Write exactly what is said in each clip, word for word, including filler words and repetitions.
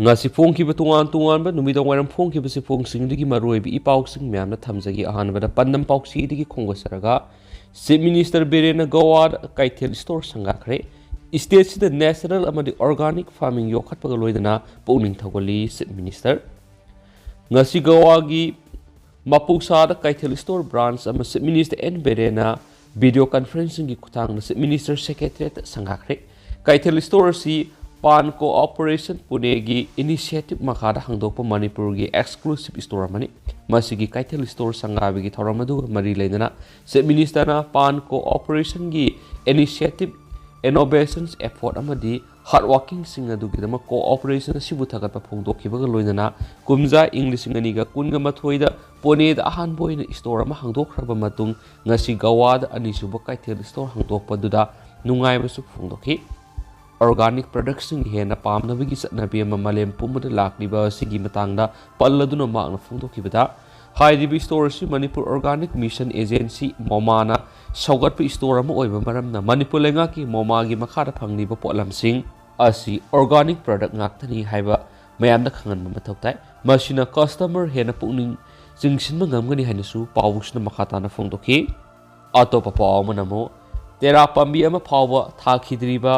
ꯉꯁꯤ ꯐꯣꯡꯈꯤꯕ ꯇꯣꯉꯥꯟ ꯇꯣꯉꯥꯟꯕ ꯅꯨꯃꯤꯗꯥꯡ ꯋꯥꯏꯔꯝ ꯐꯣꯡꯈꯤꯕꯁꯤ ꯐꯣꯡꯁꯤꯡꯗꯒꯤ ꯃꯔꯨꯑꯣꯏꯕ ꯏ ꯄꯥꯎꯁꯤꯡ ꯃꯌꯥꯝꯅ ꯊꯝꯖꯒꯦ꯫ ꯑꯍꯥꯟꯕꯗ ꯄꯥꯟꯗꯝ ꯄꯥꯎꯆꯦꯗꯒꯤ ꯈꯣꯝꯒꯠꯆꯔꯒ, ꯆꯤꯐ ꯃꯤꯅꯤꯁꯇꯔ ꯕꯤꯔꯦꯟꯅ ꯒꯋꯥꯗ ꯀꯩꯊꯦꯜ ꯏꯁꯇꯣꯔ ꯁꯪꯒꯥꯈ꯭ꯔꯦ꯫ ꯏꯁꯇꯦꯠꯁꯤꯗ ꯅꯦꯆꯔꯦꯜ ꯑꯃꯗꯤ ꯑꯣꯔꯒꯥꯅꯤꯛ ꯐꯥꯔꯃꯤꯡ ꯌꯣꯛꯈꯠꯄꯒ ꯂꯣꯏꯅꯅ ꯄꯨꯛꯅꯤꯡ ꯊꯧꯒꯠꯂꯤ ꯆꯤꯐ ꯃꯤꯅꯤꯁꯇꯔ꯫ ꯉꯁꯤ ꯒꯋꯥꯒꯤ ꯃꯄꯨꯁꯥꯗ ꯀꯩꯊꯦꯜ ꯏꯁꯇꯣꯔ ꯕ꯭ꯔꯥꯟꯁ ꯑꯃ ꯆꯤꯐ ꯃꯤꯅꯤꯁꯇꯔ ꯑꯦꯟ ꯕꯤꯔꯦꯟꯅ ꯚꯤꯗꯤꯑꯣ ꯀꯟꯐꯔꯦꯟꯁꯤꯡꯒꯤ ꯈꯨꯠꯊꯥꯡꯗ ꯆꯤꯐ ꯃꯤꯅꯤꯁꯇꯔ ꯁꯦꯀ꯭ꯔꯦꯇꯔꯤꯌꯦꯠꯇ ꯁꯪꯒꯥꯈ꯭ꯔꯦ꯫ ꯀꯩꯊꯦꯜ ꯏꯁꯇꯣꯔ ꯑꯁꯤ ꯄꯥꯟ ꯀꯣꯑꯣꯄꯔꯦꯁꯟ ꯄꯨꯅꯦꯒꯤ ꯏꯅꯤꯁꯤꯌꯦꯇꯤꯚ ꯃꯈꯥꯗ ꯍꯥꯡꯗꯣꯛꯄ ꯃꯅꯤꯄꯨꯔꯒꯤ ꯑꯦꯛꯁꯀ꯭ꯂꯨꯁꯤꯚ ꯏꯁꯇꯣꯔ ꯑꯃꯅꯤ꯫ ꯃꯁꯤꯒꯤ ꯀꯩꯊꯦꯜ ꯏꯁꯇꯣꯔ ꯁꯪꯒꯥꯕꯒꯤ ꯊꯧꯔꯝ ꯑꯗꯨꯒ ꯃꯔꯤ ꯂꯩꯅꯅ ꯆꯤꯐ ꯃꯤꯅꯤꯁꯇꯔꯅ ꯄꯥꯟ ꯀꯣꯑꯣꯄꯔꯦꯁꯟꯒꯤ ꯏꯅꯤꯁꯤꯌꯦꯇꯤꯚ, ꯏꯅꯣꯚꯦꯁꯟꯁ ꯑꯦꯐꯣꯔꯠ ꯑꯃꯗꯤ ꯍꯥꯔꯗ ꯋꯥꯔꯀꯤꯡꯁꯤꯡ ꯑꯗꯨꯒꯤꯗꯃꯛ ꯀꯣꯑꯣꯄꯔꯦꯁꯟ ꯑꯁꯤꯕꯨ ꯊꯥꯒꯠꯄ ꯐꯣꯡꯗꯣꯛꯈꯤꯕꯒ ꯂꯣꯏꯅꯅ ꯀꯨꯝꯖꯥ ꯏꯪ ꯂꯤꯁꯤꯡ ꯑꯅꯤꯒ ꯀꯨꯟꯒ ꯃꯥꯊꯣꯏꯗ ꯄꯨꯅꯦꯗ ꯑꯍꯥꯟꯕ ꯑꯣꯏꯅ ꯏꯁꯇꯣꯔ ꯑꯃ ꯍꯥꯡꯗꯣꯛꯈ꯭ꯔꯕ ꯃꯇꯨꯡ ꯉꯁꯤ ꯒꯋꯥꯗ ꯑꯅꯤꯁꯨꯕ ꯀꯩꯊꯦꯜ ꯏꯁꯇꯣꯔ ꯍꯥꯡꯗꯣꯛꯄꯗꯨꯗ ꯅꯨꯡꯉꯥꯏꯕꯁꯨ ꯐꯣꯡꯗꯣꯛꯈꯤ꯫ ꯑꯣꯔꯒꯥꯅꯤꯛ ꯄ꯭ꯔꯗꯛꯁꯤꯡ ꯍꯦꯟꯅ ꯄꯥꯝꯅꯕꯒꯤ ꯆꯠꯅꯕꯤ ꯑꯃ ꯃꯥꯂꯦꯝ ꯄꯨꯝꯕꯗ ꯂꯥꯛꯂꯤꯕ ꯑꯁꯤꯒꯤ ꯃꯇꯥꯡꯗ ꯄꯜꯂꯗꯨꯅ ꯃꯍꯥꯛꯅ ꯐꯣꯡꯗꯣꯛꯈꯤꯕꯗ, ꯍꯥꯏꯔꯤꯕ ꯏꯁꯇꯣꯔ ꯑꯁꯤ ꯃꯅꯤꯄꯨꯔ ꯑꯣꯔꯒꯥꯅꯤꯛ ꯃꯤꯁꯟ ꯑꯦꯖꯦꯟꯁꯤ, ꯃꯣꯃꯥꯅ ꯁꯧꯒꯠꯄ ꯏꯁꯇꯣꯔ ꯑꯃ ꯑꯣꯏꯕ ꯃꯔꯝꯅ ꯃꯅꯤꯄꯨꯔ ꯂꯩꯉꯥꯛꯀꯤ ꯃꯣꯃꯥꯒꯤ ꯃꯈꯥꯗ ꯐꯪꯂꯤꯕ ꯄꯣꯠꯂꯝꯁꯤꯡ ꯑꯁꯤ ꯑꯣꯔꯒꯥꯅꯤꯛ ꯄ꯭ꯔꯗꯛ ꯉꯥꯛꯇꯅꯤ ꯍꯥꯏꯕ ꯃꯌꯥꯝꯗ ꯈꯪꯍꯟꯕ ꯃꯊꯧ ꯇꯥꯏ꯫ ꯃꯁꯤꯅ ꯀꯁꯇꯃꯔ ꯍꯦꯟꯅ ꯄꯨꯛꯅꯤꯡ ꯆꯤꯡꯁꯤꯟꯕ ꯉꯝꯒꯅꯤ ꯍꯥꯏꯅꯁꯨ ꯄꯥꯎꯁꯤꯅ ꯃꯈꯥ ꯇꯥꯅ ꯐꯣꯡꯗꯣꯛꯈꯤ꯫ ꯑꯇꯣꯞꯄ ꯄꯥꯎ ꯑꯃꯅ ꯑꯃꯨꯛ, ꯇꯦꯔꯥ ꯄꯥꯝꯕꯤ ꯑꯃ ꯐꯥꯎꯕ ꯊꯥꯈꯤꯗ꯭ꯔꯤꯕ,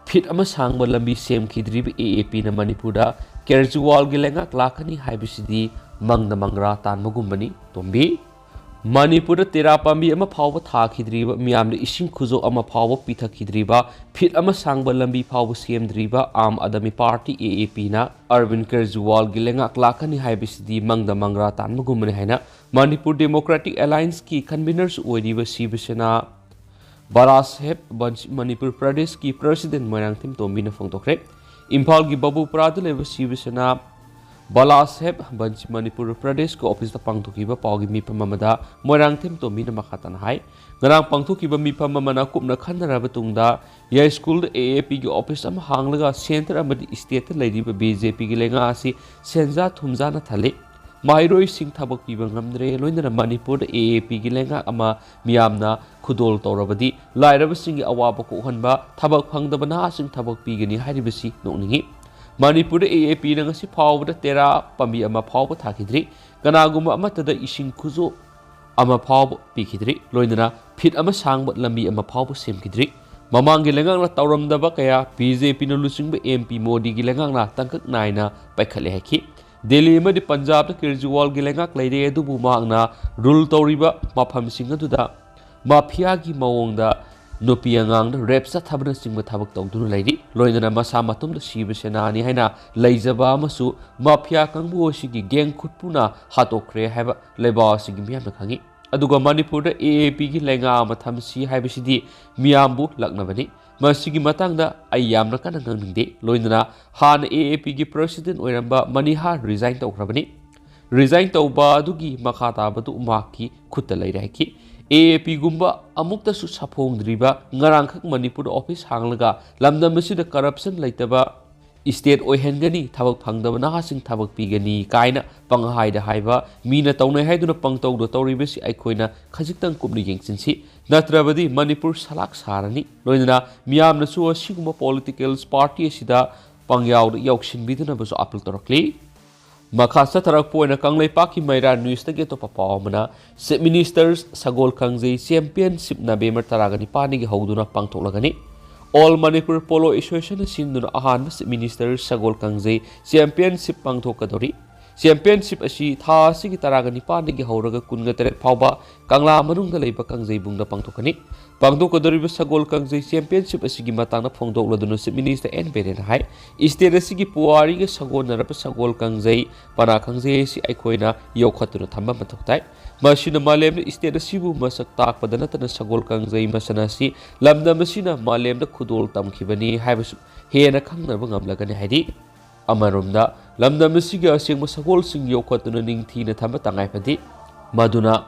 ꯐꯤꯠ ꯑꯃ ꯁꯥꯡꯕ ꯂꯝꯕꯤ ꯁꯦꯝꯈꯤꯗ꯭ꯔꯤꯕ ꯑꯦ ꯑꯦ ꯄꯤꯅ ꯃꯅꯤꯄꯨꯔꯗ ꯀꯦꯖꯔꯤꯋꯥꯜꯒꯤ ꯂꯩꯉꯥꯛ ꯂꯥꯛꯀꯅꯤ ꯍꯥꯏꯕꯁꯤꯗꯤ ꯃꯪꯗ ꯃꯪꯒ꯭ꯔꯥ ꯇꯥꯟꯕꯒꯨꯝꯕꯅꯤ꯫ ꯇꯣꯝꯕꯤ, ꯃꯅꯤꯄꯨꯔꯗ ꯇꯦꯔꯥ ꯄꯥꯝꯕꯤ ꯑꯃ ꯐꯥꯎꯕ ꯊꯥꯈꯤꯗ꯭ꯔꯤꯕ, ꯃꯤꯌꯥꯝꯗ ꯏꯁꯤꯡ ꯈꯨꯖꯣꯞ ꯑꯃ ꯐꯥꯎꯕ ꯄꯤꯊꯛꯈꯤꯗ꯭ꯔꯤꯕ, ꯐꯤꯠ ꯑꯃ ꯁꯥꯡꯕ ꯂꯝꯕꯤ ꯐꯥꯎꯕ ꯁꯦꯝꯗ꯭ꯔꯤꯕ ꯑꯥꯝ ꯑꯥꯗꯃꯤ ꯄꯥꯔꯇꯤ, ꯑꯦ ꯑꯦ ꯄꯤꯅ ꯑꯔꯕꯤꯟ ꯀꯦꯖꯔꯤꯋꯥꯜꯒꯤ ꯂꯩꯉꯥꯛ ꯂꯥꯛꯀꯅꯤ ꯍꯥꯏꯕꯁꯤꯗꯤ ꯃꯪꯗ ꯃꯪꯒ꯭ꯔꯥ ꯇꯥꯟꯕꯒꯨꯝꯕꯅꯤ ꯍꯥꯏꯅ ꯃꯅꯤꯄꯨꯔ ꯗꯦꯃꯣꯀ꯭ꯔꯦꯇꯤꯛ ꯑꯦꯂꯥꯏꯟꯁꯀꯤ ꯀꯟꯚꯤꯅꯔꯁꯨ ꯑꯣꯏꯔꯤꯕ ꯁꯤꯕ ꯁꯦꯅꯥ ꯕꯂꯥꯁꯥꯍꯦꯕ ꯕꯟꯁꯤ ꯃꯅꯤꯄꯨꯔ ꯄ꯭ꯔꯗꯦꯁꯀꯤ ꯄ꯭ꯔꯁꯤꯗꯦꯟ ꯃꯣꯏꯔꯥꯡꯊꯦꯝ ꯇꯣꯝꯕꯤꯅ ꯐꯣꯡꯗꯣꯛꯈ꯭ꯔꯦ꯫ ꯏꯝꯐꯥꯜꯒꯤ ꯕꯕꯨꯄꯨꯔꯥꯗ ꯂꯩꯕ ꯁꯤꯕ ꯁꯦꯅꯥ ꯕꯂꯥꯁꯥꯍꯦꯕ ꯕꯟꯁꯤ ꯃꯅꯤꯄꯨꯔ ꯄ꯭ꯔꯗꯦꯁꯀꯤ ꯑꯣꯐꯤꯁꯇ ꯄꯥꯡꯊꯣꯛꯈꯤꯕ ꯄꯥꯎꯒꯤ ꯃꯤꯐꯝ ꯑꯃꯗ ꯃꯣꯏꯔꯥꯡꯊꯦꯝ ꯇꯣꯝꯕꯤꯅ ꯃꯈꯥ ꯇꯥꯅ ꯍꯥꯏ, ꯉꯔꯥꯡ ꯄꯥꯡꯊꯣꯛꯈꯤꯕ ꯃꯤꯐꯝ ꯑꯃꯅ ꯀꯨꯞꯅ ꯈꯟꯅꯔꯕ ꯇꯨꯡꯗ ꯌꯥꯏꯁ꯭ꯀꯨꯜꯗ ꯑꯦ ꯑꯦ ꯄꯤꯒꯤ ꯑꯣꯐꯤꯁ ꯑꯃ ꯍꯥꯡꯂꯒ ꯁꯦꯟꯇꯔ ꯑꯃꯗꯤ ꯁ꯭ꯇꯦꯠꯇ ꯂꯩꯔꯤꯕ ꯕꯤ ꯖꯦ ꯄꯤꯒꯤ ꯂꯩꯉꯥꯛ ꯑꯁꯤ ꯁꯦꯟꯖꯥ ꯊꯨꯝꯖꯥꯅ ꯊꯜꯂꯤ꯫ ꯃꯍꯩꯔꯣꯏꯁꯤꯡ ꯊꯕꯛ ꯄꯤꯕ ꯉꯝꯗ꯭ꯔꯦ, ꯂꯣꯏꯅꯅ ꯃꯅꯤꯄꯨꯔꯗ ꯑꯦ ꯑꯦ ꯄꯤꯒꯤ ꯂꯩꯉꯥꯛ ꯑꯃ ꯃꯤꯌꯥꯝꯅ ꯈꯨꯗꯣꯜ ꯇꯧꯔꯕꯗꯤ ꯂꯥꯏꯔꯕꯁꯤꯡꯒꯤ ꯑꯋꯥꯕ ꯀꯣꯛꯍꯟꯕ, ꯊꯕꯛ ꯐꯪꯗꯕ ꯅꯍꯥꯁꯤꯡ ꯊꯕꯛ ꯄꯤꯒꯅꯤ ꯍꯥꯏꯔꯤꯕꯁꯤ ꯅꯣꯛꯅꯤꯡꯏ꯫ ꯃꯅꯤꯄꯨꯔꯗ ꯑꯦ ꯑꯦ ꯄꯤꯅ ꯉꯁꯤ ꯐꯥꯎꯕꯗ ꯇꯦꯔꯥ ꯄꯥꯝꯕꯤ ꯑꯃ ꯐꯥꯎꯕ ꯊꯥꯈꯤꯗ꯭ꯔꯤ꯫ ꯀꯅꯥꯒꯨꯝꯕ ꯑꯃꯠꯇꯗ ꯏꯁꯤꯡ ꯈꯨꯖꯣꯞ ꯑꯃ ꯐꯥꯎꯕ ꯄꯤꯈꯤꯗ꯭ꯔꯤ꯫ ꯂꯣꯏꯅꯅ ꯐꯤꯠ ꯑꯃ ꯁꯥꯡꯕ ꯂꯝꯕꯤ ꯑꯃ ꯐꯥꯎꯕ ꯁꯦꯝꯈꯤꯗ꯭ꯔꯤ꯫ ꯃꯃꯥꯡꯒꯤ ꯂꯩꯉꯥꯛꯅ ꯇꯧꯔꯝꯗꯕ ꯀꯌꯥ ꯕꯤ ꯖꯦ ꯄꯤꯅ ꯂꯨꯆꯤꯡꯕ ꯑꯦꯝ ꯄꯤ ꯃꯣꯗꯤꯒꯤ ꯂꯩꯉꯥꯛꯅ ꯇꯥꯡꯀꯛ ꯅꯥꯏꯅ ꯄꯥꯏꯈꯠꯂꯦ ꯍꯥꯏꯈꯤ꯫ ꯗꯦꯜꯂꯤ ꯑꯃꯗꯤ ꯄꯟꯖꯥꯕꯇ ꯀꯦꯖ꯭ꯔꯤꯋꯥꯜꯒꯤ ꯂꯩꯉꯥꯛ ꯂꯩꯔꯦ, ꯑꯗꯨꯕꯨ ꯃꯍꯥꯛꯅ ꯔꯨꯜ ꯇꯧꯔꯤꯕ ꯃꯐꯝꯁꯤꯡ ꯑꯗꯨꯗ ꯃꯥꯐꯤꯌꯥꯒꯤ ꯃꯑꯣꯡꯗ ꯅꯨꯄꯤ ꯑꯉꯥꯡꯗ ꯔꯦꯞ ꯆꯠꯊꯕꯅꯆꯤꯡꯕ ꯊꯕꯛ ꯇꯧꯗꯨꯅ ꯂꯩꯔꯤ꯫ ꯂꯣꯏꯅꯅ ꯃꯁꯥ ꯃꯇꯣꯝꯇ ꯁꯤꯕ ꯁꯦꯅꯥꯅꯤ ꯍꯥꯏꯅ ꯂꯩꯖꯕ ꯑꯃꯁꯨ ꯃꯥꯐꯤꯌꯥ ꯀꯥꯡꯕꯨ ꯑꯁꯤꯒꯤ ꯒꯦꯡ ꯈꯨꯠꯄꯨꯅ ꯍꯥꯠꯇꯣꯛꯈ꯭ꯔꯦ ꯍꯥꯏꯕ ꯂꯩꯕꯥꯛ ꯑꯁꯤꯒꯤ ꯃꯤꯌꯥꯝꯅ ꯈꯪꯏ꯫ ꯑꯗꯨꯒ ꯃꯅꯤꯄꯨꯔꯗ ꯑꯦ ꯑꯦ ꯄꯤꯒꯤ ꯂꯩꯉꯥꯛ ꯑꯃ ꯊꯝꯁꯤ ꯍꯥꯏꯕꯁꯤꯗꯤ ꯃꯤꯌꯥꯝꯕꯨ ꯂꯛꯅꯕꯅꯤ꯫ ꯃꯁꯤꯒꯤ ꯃꯇꯥꯡꯗ ꯑꯩ ꯌꯥꯝꯅ ꯀꯟꯅ ꯉꯥꯡꯅꯤꯡꯗꯦ꯫ ꯂꯣꯏꯅꯅ ꯍꯥꯟꯅ ꯑꯦ ꯑꯦ ꯄꯤꯒꯤ ꯄ꯭ꯔꯦꯁꯤꯗꯦꯟꯠ ꯑꯣꯏꯔꯝꯕ ꯃꯅꯤꯍꯥ ꯔꯤꯖꯥꯏꯟ ꯇꯧꯈ꯭ꯔꯕꯅꯤ꯫ ꯔꯤꯖꯥꯏꯟ ꯇꯧꯕ ꯑꯗꯨꯒꯤ ꯃꯈꯥ ꯇꯥꯕꯗꯨ ꯃꯍꯥꯛꯀꯤ ꯈꯨꯠꯇ ꯂꯩꯔꯦ ꯍꯥꯏꯈꯤ꯫ ꯑꯦ ꯑꯦ ꯄꯤꯒꯨꯝꯕ ꯑꯃꯨꯛꯇꯁꯨ ꯁꯥꯐꯣꯡꯗ꯭ꯔꯤꯕ, ꯉꯔꯥꯡꯈꯛ ꯃꯅꯤꯄꯨꯔꯗ ꯑꯣꯐꯤꯁ ꯍꯥꯡꯂꯒ ꯂꯝꯗꯝ ꯑꯁꯤꯗ ꯀꯔꯞꯁꯟ ꯂꯩꯇꯕ ꯏꯁꯇꯦꯠ ꯑꯣꯏꯍꯟꯒꯅꯤ, ꯊꯕꯛ ꯐꯪꯗꯕ ꯅꯍꯥꯁꯤꯡ ꯊꯕꯛ ꯄꯤꯒꯅꯤ ꯀꯥꯏꯅ ꯄꯪꯍꯥꯏꯗ ꯍꯥꯏꯕ, ꯃꯤꯅ ꯇꯧꯅꯩ ꯍꯥꯏꯗꯨꯅ ꯄꯪꯇꯧꯗ ꯇꯧꯔꯤꯕꯁꯤ ꯑꯩꯈꯣꯏꯅ ꯈꯖꯤꯛꯇꯪ ꯀꯨꯞꯅ ꯌꯦꯡꯁꯤꯟꯁꯤ꯫ ꯅꯠꯇ꯭ꯔꯕꯗꯤ ꯃꯅꯤꯄꯨꯔ ꯁꯂꯥꯛ ꯁꯥꯔꯅꯤ꯫ ꯂꯣꯏꯅꯅ ꯃꯤꯌꯥꯝꯅꯁꯨ ꯑꯁꯤꯒꯨꯝꯕ ꯄꯣꯂꯤꯇꯤꯀꯦꯜ ꯄꯥꯔꯇꯤ ꯑꯁꯤꯗ ꯄꯪꯌꯥꯎꯗ ꯌꯥꯎꯁꯤꯟꯕꯤꯗꯅꯕꯁꯨ ꯑꯄꯤꯜ ꯇꯧꯔꯛꯂꯤ꯫ ꯃꯈꯥ ꯆꯠꯊꯔꯛꯄ ꯑꯣꯏꯅ ꯀꯪꯂꯩꯄꯥꯛꯀꯤ ꯃꯩꯔꯥ ꯅ꯭ꯌꯨꯁꯇꯒꯤ ꯑꯇꯣꯞꯄ ꯄꯥꯎ ꯑꯃꯅ, ꯆꯤꯐ ꯃꯤꯅꯤꯁꯇꯔ ꯁꯒꯣꯜ ꯀꯥꯡꯖꯩ ꯆꯦꯝꯄꯤꯌꯟꯁꯤꯞ ꯅꯕꯦꯝꯕꯔ ꯇꯔꯥꯒ ꯅꯤꯄꯥꯟꯗꯒꯤ ꯍꯧꯗꯨꯅ ꯄꯥꯡꯊꯣꯛꯂꯒꯅꯤ꯫ ꯑꯣꯜ ꯃꯅꯤꯄꯨꯔ ꯄꯣꯂꯣ ꯑꯦꯁꯣꯁꯤꯌꯦꯁꯟꯅ ꯁꯤꯟꯗꯨꯅ ꯑꯍꯥꯟꯕ ꯆꯤꯐ ꯃꯤꯅꯤꯁꯇꯔ ꯁꯒꯣꯜ ꯀꯥꯡꯖꯩ ꯆꯦꯝꯄꯤꯌꯟꯁꯤꯞ ꯄꯥꯡꯊꯣꯛꯀꯗꯧꯔꯤ꯫ ꯆꯦꯝꯄꯤꯌꯟꯁꯤꯞ ꯑꯁꯤ ꯊꯥ ꯑꯁꯤꯒꯤ ꯇꯔꯥꯒ ꯅꯤꯄꯥꯟꯗꯒꯤ ꯍꯧꯔꯒ ꯀꯨꯟꯒ ꯇꯔꯦꯠ ꯐꯥꯎꯕ ꯀꯪꯂꯥ ꯃꯅꯨꯡꯗ ꯂꯩꯕ ꯀꯥꯡꯖꯩꯕꯨꯡꯗ ꯄꯥꯡꯊꯣꯛꯀꯅꯤ꯫ ꯄꯥꯡꯊꯣꯛꯀꯗꯧꯔꯤꯕ ꯁꯒꯣꯜ ꯀꯥꯡꯖꯩ ꯆꯦꯝꯄꯤꯌꯟꯁꯤꯞ ꯑꯁꯤꯒꯤ ꯃꯇꯥꯡꯗ ꯐꯣꯡꯗꯣꯛꯂꯗꯨꯅ ꯆꯤꯐ ꯃꯤꯅꯤꯁꯇꯔ ꯑꯦꯟ ꯕꯤꯔꯦꯟꯅ ꯍꯥꯏ, ꯏꯁꯇꯦꯠ ꯑꯁꯤꯒꯤ ꯄꯨꯋꯥꯔꯤꯒ ꯁꯥꯒꯣꯟꯅꯔꯕ ꯁꯒꯣꯜ ꯀꯥꯡꯖꯩ, ꯄꯅꯥ ꯀꯥꯡꯖꯩ ꯑꯁꯤ ꯑꯩꯈꯣꯏꯅ ꯌꯣꯛꯈꯠꯇꯨꯅ ꯊꯝꯕ ꯃꯊꯧ ꯇꯥꯏ꯫ ꯃꯁꯤꯅ ꯃꯥꯂꯦꯝꯗ ꯏꯁꯇꯦꯠ ꯑꯁꯤꯕꯨ ꯃꯁꯛ ꯇꯥꯛꯄꯗ ꯅꯠꯇꯅ ꯁꯒꯣꯜ ꯀꯥꯡꯖꯩ ꯃꯁꯥꯟꯅ ꯑꯁꯤ ꯂꯝꯗꯝ ꯑꯁꯤꯅ ꯃꯥꯂꯦꯝꯗ ꯈꯨꯗꯣꯜ ꯇꯝꯈꯤꯕꯅꯤ ꯍꯥꯏꯕꯁꯨ ꯍꯦꯟꯅ ꯈꯪꯅꯕ ꯉꯝꯂꯒꯅꯤ ꯍꯥꯏꯔꯤ꯫ ꯑꯃꯔꯣꯝꯗ, ꯂꯝꯗꯝ ꯑꯁꯤꯒꯤ ꯑꯁꯦꯡꯕ ꯁꯒꯣꯜꯁꯤꯡ ꯌꯣꯛꯈꯠꯇꯨꯅ ꯅꯤꯡꯊꯤꯅ ꯊꯝꯕ ꯇꯉꯥꯏ ꯐꯗꯦ꯫ ꯃꯗꯨꯅ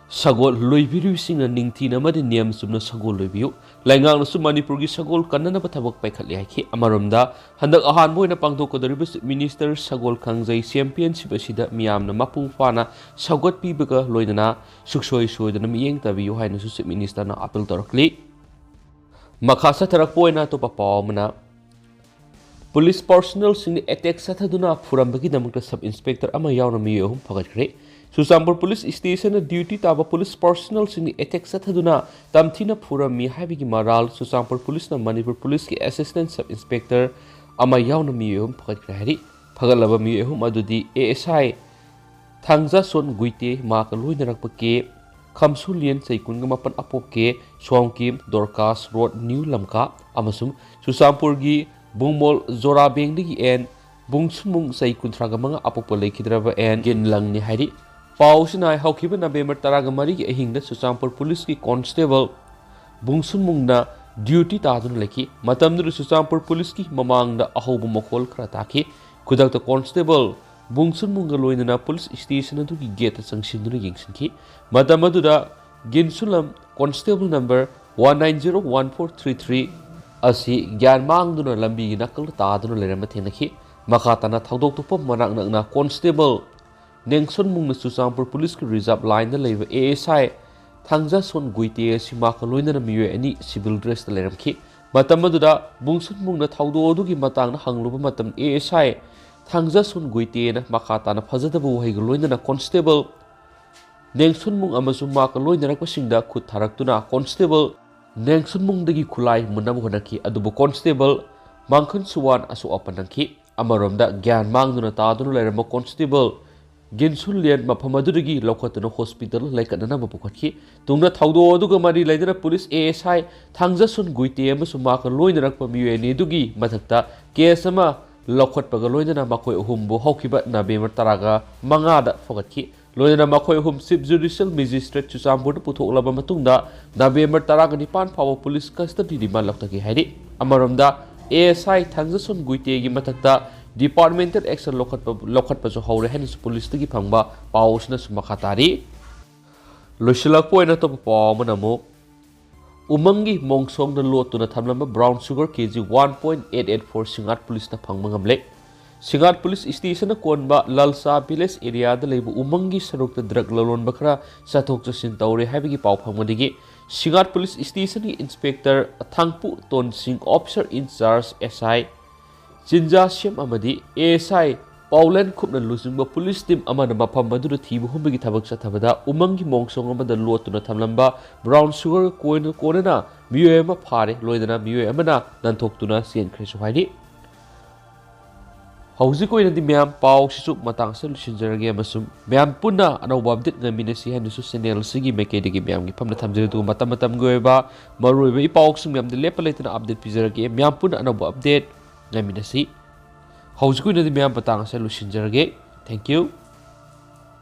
ꯁꯒꯣꯜ ꯂꯣꯏꯕꯤꯔꯤꯕꯁꯤꯡꯅ ꯅꯤꯡꯊꯤꯅ ꯑꯃꯗꯤ ꯅꯤꯌꯝ ꯆꯨꯝꯅ ꯁꯒꯣꯜ ꯂꯣꯏꯕꯤꯌꯨ꯫ ꯂꯩꯉꯥꯛꯅꯁꯨ ꯃꯅꯤꯄꯨꯔꯒꯤ ꯁꯒꯣꯜ ꯀꯟꯅꯅꯕ ꯊꯕꯛ ꯄꯥꯏꯈꯠꯂꯤ ꯍꯥꯏꯈꯤ꯫ ꯑꯃꯔꯣꯝꯗ, ꯍꯟꯗꯛ ꯑꯍꯥꯟꯕ ꯑꯣꯏꯅ ꯄꯥꯡꯊꯣꯛꯀꯗꯧꯔꯤꯕ ꯆꯤꯐ ꯃꯤꯅꯤꯁꯇꯔ ꯁꯒꯣꯜ ꯀꯥꯡꯖꯩ ꯆꯦꯝꯄꯤꯌꯟꯁꯤꯞ ꯑꯁꯤꯗ ꯃꯤꯌꯥꯝꯅ ꯃꯄꯨꯡ ꯐꯥꯅ ꯁꯧꯒꯠꯄꯤꯕꯒ ꯂꯣꯏꯅꯅ ꯁꯨꯛꯁꯣꯏ ꯁꯣꯏꯗꯅ ꯃꯤꯠꯌꯦꯡ ꯇꯥꯕꯤꯌꯨ ꯍꯥꯏꯅꯁꯨ ꯆꯤꯐ ꯃꯤꯅꯤꯁꯇꯔꯅ ꯑꯄꯤꯜ ꯇꯧꯔꯛꯂꯤ꯫ ꯃꯈꯥ ꯆꯠꯊꯔꯛꯄ ꯑꯣꯏꯅ ꯑꯇꯣꯞꯄ ꯄꯥꯎ ꯑꯃꯅ, ꯄꯨꯂꯤꯁ ꯄꯥꯔꯁꯣꯅꯦꯜꯁꯤꯡꯅ ꯑꯦꯇꯦꯛ ꯆꯠꯊꯗꯨꯅ ꯐꯨꯔꯝꯕꯒꯤꯗꯃꯛꯇ ꯁꯕ ꯏꯟꯁꯄꯦꯛꯇꯔ ꯑꯃ ꯌꯥꯎꯅ ꯃꯤꯑꯣꯏ ꯑꯍꯨꯝ ꯐꯒꯠꯈ꯭ꯔꯦ꯫ ꯆꯨꯔꯆꯥꯟꯄꯨꯔ ꯄꯨꯂꯤꯁ ꯁ꯭ꯇꯦꯁꯟꯗ ꯗ꯭ꯌꯨꯇꯤ ꯇꯥꯕ ꯄꯨꯂꯤꯁ ꯄꯥꯔꯁꯣꯅꯦꯜꯁꯤꯡꯅ ꯑꯦꯇꯦꯛ ꯆꯠꯊꯗꯨꯅ ꯇꯝꯊꯤꯅ ꯐꯨꯔꯝꯃꯤ ꯍꯥꯏꯕꯒꯤ ꯃꯔꯥꯜ ꯆꯨꯔꯆꯥꯟꯄꯨꯔ ꯄꯨꯂꯤꯁꯅ ꯃꯅꯤꯄꯨꯔ ꯄꯨꯂꯤꯁꯀꯤ ꯑꯦꯁꯤꯁꯇꯦꯟꯠ ꯁꯕ ꯏꯟꯁꯄꯦꯛꯇꯔ ꯑꯃ ꯌꯥꯎꯅ ꯃꯤꯑꯣꯏ ꯑꯍꯨꯝ ꯐꯒꯠꯈ꯭ꯔꯦ ꯍꯥꯏꯔꯤ꯫ ꯐꯒꯠꯂꯕ ꯃꯤꯑꯣꯏ ꯑꯍꯨꯝ ꯑꯗꯨꯗꯤ ꯑꯦ ꯑꯦꯁ ꯑꯥꯏ ꯊꯥꯡꯖꯥꯁꯣꯟ ꯒꯨꯏꯇꯦ, ꯃꯍꯥꯛꯀ ꯂꯣꯏꯅꯔꯛꯄ ꯀꯦ ꯈꯝꯁꯨꯂꯤꯌꯟ, ꯆꯍꯤ ꯀꯨꯟꯒ ꯃꯥꯄꯟ, ꯑꯄꯣꯛ ꯀꯦ ꯁ꯭ꯋꯥꯡꯀꯤꯝ, ꯗꯣꯔꯀꯥꯁ ꯔꯣꯗ, ꯅ꯭ꯌꯨ ꯂꯝꯀꯥ, ꯑꯃꯁꯨꯡ ꯆꯨꯔꯆꯥꯟꯄꯨꯔꯒꯤ ꯕꯨꯡꯃꯣꯜ ꯖꯣꯔꯥꯕꯦꯡꯗꯒꯤ ꯑꯦꯟ ꯕꯨꯡꯁꯨꯃꯨꯡ, ꯆꯍꯤ ꯀꯨꯟꯊ꯭ꯔꯥꯒ ꯃꯉꯥ, ꯑꯄꯣꯛꯄ ꯂꯩꯈꯤꯗ꯭ꯔꯕ ꯑꯦꯟ ꯒꯤꯟ ꯂꯪꯅꯤ ꯍꯥꯏꯔꯤ꯫ ꯄꯥꯎ ꯑꯁꯤꯅ ꯍꯥꯏ, ꯍꯧꯈꯤꯕ ꯅꯕꯦꯝꯕꯔ ꯇꯔꯥꯒ ꯃꯔꯤꯒꯤ ꯑꯍꯤꯡꯗ ꯆꯨꯔꯆꯥꯟꯄꯨꯔ ꯄꯨꯂꯤꯁꯀꯤ ꯀꯣꯟꯁꯇꯦꯕꯜ ꯕꯨꯡꯁꯨꯟꯃꯨꯡꯅ ꯗ꯭ꯌꯨꯇꯤ ꯇꯥꯗꯨꯅ ꯂꯩꯈꯤ꯫ ꯃꯇꯝꯗꯨꯗ ꯆꯨꯔꯆꯥꯟꯄꯨꯔ ꯄꯨꯂꯤꯁꯀꯤ ꯃꯃꯥꯡꯗ ꯑꯍꯧꯕ ꯃꯈꯣꯜ ꯈꯔ ꯇꯥꯈꯤ꯫ ꯈꯨꯗꯛꯇ ꯀꯣꯟꯁꯇꯦꯕꯜ ꯕꯨꯡꯁꯨꯟꯃꯨꯡꯒ ꯂꯣꯏꯅꯅ ꯄꯨꯂꯤꯁ ꯁ꯭ꯇꯦꯁꯟ ꯑꯗꯨꯒꯤ ꯒꯦꯠꯇ ꯆꯪꯁꯤꯟꯗꯨꯅ ꯌꯦꯡꯁꯤꯟꯈꯤ꯫ ꯃꯇꯝ ꯑꯗꯨꯗ ꯒꯤꯟꯁꯨꯂꯝ constable number one nine zero one four three three ꯑꯁꯤ ꯒ꯭ꯌꯥꯟ ꯃꯥꯡꯗꯨꯅ ꯂꯝꯕꯤꯒꯤ ꯅꯥꯀꯜꯗ ꯇꯥꯗꯨꯅ ꯂꯩꯔꯝꯕ ꯊꯦꯡꯅꯈꯤ꯫ ꯃꯈꯥ ꯇꯥꯅ ꯊꯧꯗꯣꯛ ꯊꯣꯛꯐꯝ ꯃꯅꯥꯛ ꯅꯛꯅ ꯀꯣꯟꯁꯇꯦꯕꯜ ꯅꯦꯡꯁꯣꯟꯃꯨꯡꯅ ꯆꯨꯔꯆꯥꯟꯄꯨꯔ ꯄꯨꯂꯤꯁꯀꯤ ꯔꯤꯖꯥꯔꯚ ꯂꯥꯏꯟꯗ ꯂꯩꯕ ꯑꯦ ꯑꯦꯁ ꯑꯥꯏ ꯊꯥꯡꯖꯥꯁꯣꯟ ꯒꯨꯏꯇꯦ ꯑꯁꯤ ꯃꯍꯥꯛꯀ ꯂꯣꯏꯅꯅ ꯃꯤꯑꯣꯏ ꯑꯅꯤ ꯁꯤꯚꯤꯜ ꯗ꯭ꯔꯦꯁꯇ ꯂꯩꯔꯝꯈꯤ꯫ ꯃꯇꯝ ꯑꯗꯨꯗ ꯕꯨꯡꯁꯨꯟꯃꯨꯡꯅ ꯊꯧꯗꯣꯛ ꯑꯗꯨꯒꯤ ꯃꯇꯥꯡꯗ ꯍꯪꯂꯨꯕ ꯃꯇꯝꯗ ꯑꯦ ꯑꯦꯁ ꯑꯥꯏ ꯊꯥꯡꯖꯥꯁꯣꯟ ꯒꯨꯏꯇꯦꯅ ꯃꯈꯥ ꯇꯥꯅ ꯐꯖꯗꯕ ꯋꯥꯍꯩꯒ ꯂꯣꯏꯅꯅ ꯀꯣꯟꯁꯇꯦꯕꯜ ꯅꯦꯡꯁꯨꯟꯃꯨꯡ ꯑꯃꯁꯨꯡ ꯃꯍꯥꯛꯀ ꯂꯣꯏꯅꯔꯛꯄꯁꯤꯡꯗ ꯈꯨꯠ ꯊꯥꯔꯛꯇꯨꯅ ꯀꯣꯟꯁꯇꯦꯕꯜ ꯅꯦꯡꯁꯨꯟꯃꯨꯡꯗꯒꯤ ꯈꯨꯠꯂꯥꯏ ꯃꯨꯟꯅꯕ ꯍꯣꯠꯅꯈꯤ꯫ ꯑꯗꯨꯕꯨ ꯀꯣꯟꯁꯇꯦꯕꯜ ꯃꯥꯡꯈꯟ ꯁꯨꯋꯥꯟ ꯑꯁꯣꯛ ꯑꯄꯟ ꯅꯪꯈꯤ꯫ ꯑꯃꯔꯣꯝꯗ ꯒ꯭ꯌꯥꯟ ꯃꯥꯡꯗꯨꯅ ꯇꯥꯗꯨꯅ ꯂꯩꯔꯝꯕ ꯀꯣꯟꯁꯇꯦꯕꯜ ꯒꯤꯟꯁꯨꯟꯂꯤꯌꯟ ꯃꯐꯝ ꯑꯗꯨꯗꯒꯤ ꯂꯧꯈꯠꯇꯨꯅ ꯍꯣꯁꯄꯤꯇꯥꯜ ꯂꯩꯈꯠꯅꯅꯕ ꯄꯨꯈꯠꯈꯤ꯫ ꯇꯨꯡꯗ ꯊꯧꯗꯣꯛ ꯑꯗꯨꯒ ꯃꯔꯤ ꯂꯩꯅꯅ ꯄꯨꯂꯤꯁ ꯑꯦ ꯑꯦꯁ ꯑꯥꯏ ꯊꯥꯡꯖꯁꯨꯟ ꯒꯨꯏꯇꯦ ꯑꯃꯁꯨꯡ ꯃꯍꯥꯛꯀ ꯂꯣꯏꯅꯔꯛꯄ ꯃꯤꯑꯣꯏ ꯑꯅꯤ ꯑꯗꯨꯒꯤ ꯃꯊꯛꯇ ꯀꯦꯁ ꯑꯃ ꯂꯧꯈꯠꯄꯒ ꯂꯣꯏꯅꯅ ꯃꯈꯣꯏ ꯑꯍꯨꯝꯕꯨ ꯍꯧꯈꯤꯕ ꯅꯕꯦꯝꯕꯔ ꯇꯔꯥꯒ ꯃꯉꯥꯗ ꯐꯒꯠꯈꯤ꯫ ꯂꯣꯏꯅꯅ ꯃꯈꯣꯏ ꯑꯍꯨꯝ ꯆꯤꯐ ꯖꯨꯗꯤꯁꯤꯌꯦꯜ ꯃꯦꯖꯤꯁꯇ꯭ꯔꯦꯠ ꯆꯨꯔꯆꯥꯟꯄꯨꯔꯗ ꯄꯨꯊꯣꯛꯂꯕ ꯃꯇꯨꯡꯗ ꯅꯕꯦꯝꯕꯔ ꯇꯔꯥꯒ ꯅꯤꯄꯥꯟ ꯐꯥꯎꯕ ꯄꯨꯂꯤꯁ ꯀꯁꯇꯗꯤ ꯔꯤꯃꯥꯟ ꯂꯧꯊꯈꯤ ꯍꯥꯏꯔꯤ꯫ ꯑꯃꯔꯣꯝꯗ ꯑꯦ ꯑꯦꯁ ꯑꯥꯏ ꯊꯥꯡꯖꯁꯣꯟ ꯒꯨꯏꯇꯦꯒꯤ ꯃꯊꯛꯇ ꯗꯤꯄꯥꯔꯠꯃꯦꯟꯇꯦꯜ ꯑꯦꯛꯁꯟ ꯂꯧꯈꯠꯄ, ꯂꯧꯈꯠꯄꯁꯨ ꯍꯧꯔꯦ ꯍꯥꯏꯅꯁꯨ ꯄꯨꯂꯤꯁꯇꯒꯤ ꯐꯪꯕ ꯄꯥꯎ ꯑꯁꯤꯅꯁꯨ ꯃꯈꯥ ꯇꯥꯔꯤ꯫ ꯂꯣꯏꯁꯤꯜꯂꯛꯄ ꯑꯣꯏꯅ ꯑꯇꯣꯞꯄ ꯄꯥꯎ ꯑꯃꯅ ꯑꯃꯨꯛ ꯎꯃꯪꯒꯤ ꯃꯣꯡꯁꯣꯡꯗ ꯂꯣꯠꯇꯨꯅ ꯊꯝꯂꯝꯕ brown sugar K G one point eight eight four ꯁꯤꯡꯉꯥꯠ ꯄꯨꯂꯤꯁꯅ ꯐꯪꯕ ꯉꯝꯂꯦ꯫ ꯁꯤꯡꯉꯥꯠ ꯄꯨꯂꯤꯁ ꯁ꯭ꯇꯦꯁꯟꯅ ꯀꯣꯟꯕ ꯂꯜꯁꯥ ꯚꯤꯂꯦꯖ ꯑꯦꯔꯤꯌꯥꯗ ꯂꯩꯕ ꯎꯃꯪꯒꯤ ꯁꯔꯨꯛꯇ ꯗ꯭ꯔꯒ ꯂꯂꯣꯟꯕ ꯈꯔ ꯆꯠꯊꯣꯛ ꯆꯠꯁꯤꯟ ꯇꯧꯔꯦ ꯍꯥꯏꯕꯒꯤ ꯄꯥꯎ ꯐꯪꯕꯗꯒꯤ ꯁꯤꯡꯉꯥꯠ ꯄꯨꯂꯤꯁ ꯁ꯭ꯇꯦꯁꯟꯒꯤ ꯏꯟꯁꯄꯦꯛꯇꯔ ꯊꯥꯡꯄꯨ ꯇꯣꯟꯁꯤꯡ, ꯑꯣꯐꯤꯁꯔ ꯏꯟꯆꯥꯔꯖ ꯑꯦꯁ ꯑꯥꯏ ꯆꯤꯟꯖꯥ ꯁꯦꯝ ꯑꯃꯗꯤ ꯑꯦ ꯑꯦꯁ ꯑꯥꯏ ꯄꯥꯎꯂꯦꯟ ꯈꯨꯞꯅ ꯂꯨꯆꯤꯡꯕ ꯄꯨꯂꯤꯁ ꯇꯤꯝ ꯑꯃꯅ ꯃꯐꯝ ꯑꯗꯨꯗ ꯊꯤꯕ ꯍꯨꯝꯕꯒꯤ ꯊꯕꯛ ꯆꯠꯊꯕꯗ ꯎꯃꯪꯒꯤ ꯃꯣꯡꯁꯣꯡ ꯑꯃꯗ ꯂꯣꯠꯇꯨꯅ ꯊꯝꯂꯝꯕ ꯕ꯭ꯔꯥꯎꯟ ꯁꯨꯒꯔ ꯀꯣꯏꯅ ꯀꯣꯟꯅꯅ ꯃꯤꯑꯣꯏ ꯑꯃ ꯐꯥꯔꯦ, ꯂꯣꯏꯅꯅ ꯃꯤꯑꯣꯏ ꯑꯃꯅ ꯅꯥꯟꯊꯣꯛꯇꯨꯅ ꯆꯦꯟꯈ꯭ꯔꯦꯁꯨ ꯍꯥꯏꯔꯤ꯫ ꯍꯧꯖꯤꯛ ꯑꯣꯏꯅꯗꯤ ꯃꯌꯥꯝ ꯄꯥꯎꯁꯤꯁꯨ ꯃꯇꯥꯡ ꯑꯁꯤꯗ ꯂꯣꯏꯁꯤꯟꯖꯔꯒꯦ ꯑꯃꯁꯨꯡ ꯃꯌꯥꯝ ꯄꯨꯟꯅ ꯑꯅꯧꯕ ꯑꯞꯗꯦꯠ ꯉꯥꯏꯃꯤꯟꯅꯁꯤ ꯍꯥꯏꯅꯁꯨ ꯆꯦꯅꯦꯜ ꯑꯁꯤꯒꯤ ꯃꯥꯏꯀꯩꯗꯒꯤ ꯃꯌꯥꯝꯒꯤ ꯐꯝꯅ ꯊꯝꯖꯔꯤ꯫ ꯑꯗꯨꯒ ꯃꯇꯝ ꯃꯇꯝꯒꯤ ꯑꯣꯏꯕ ꯃꯔꯨꯑꯣꯏꯕ ꯏ ꯄꯥꯎꯁꯤꯡ ꯃꯌꯥꯝꯗ ꯂꯦꯞꯄ ꯂꯩꯇꯅ ꯑꯞꯗꯦꯠ ꯄꯤꯖꯔꯛꯀꯦ꯫ ꯃꯌꯥꯝ ꯄꯨꯟꯅ ꯑꯅꯧꯕ ꯑꯞꯗꯦꯠ ꯉꯥꯏꯃꯤꯟꯅꯁꯤ꯫ ꯍꯧꯖꯤꯛꯀꯤ ꯑꯣꯏꯅꯗꯤ ꯃꯌꯥꯝ ꯃꯇꯥꯡ ꯑꯁꯤꯗ ꯂꯣꯏꯁꯤꯟꯖꯔꯒꯦ꯫ Thank you꯫